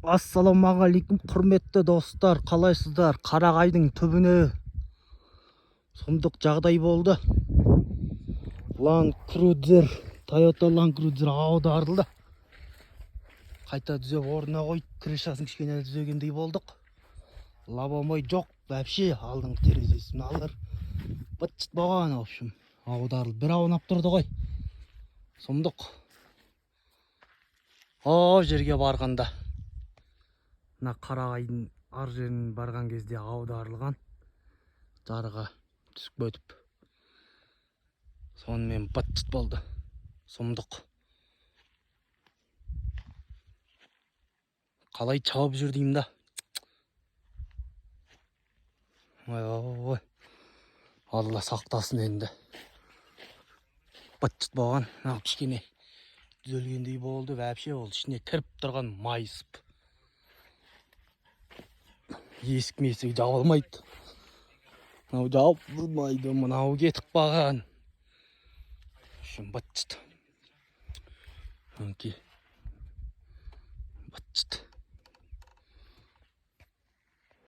Ассалаумағалейкум, құрметті достар, қалайсыздар? Қарағайдың түбіне сұмдық жағдай болды. Land Cruiser, Toyota Land Cruiser аударылды. Қайта түзеп орнына қойып, крышасын кішкене түзегендей болдық. Лобовой жоқ, вообще алдыңғы терезесі мыналар быт-шыт болған, в общем. Аударылып, бір аунап тұрды ғой. Сұмдық. О, жерге барғанда мына Қарағайдың ар жерін барған кезде аударылған, жарға түсіп кетіп, сонымен быт-шыт болды. Сұмдық. Қалай шауып жүр деймін да. Ой, ой, Алла сақтасын енді. Быт-шыт болған, мынау кішкене түзелгендей болды, вообще ол ішіне кіріп тұрған майысып. Есік месік жабылмайды. Мынау жабылмайды, мынау кетіп қалған. Үшін быт-шыт. Мінекей.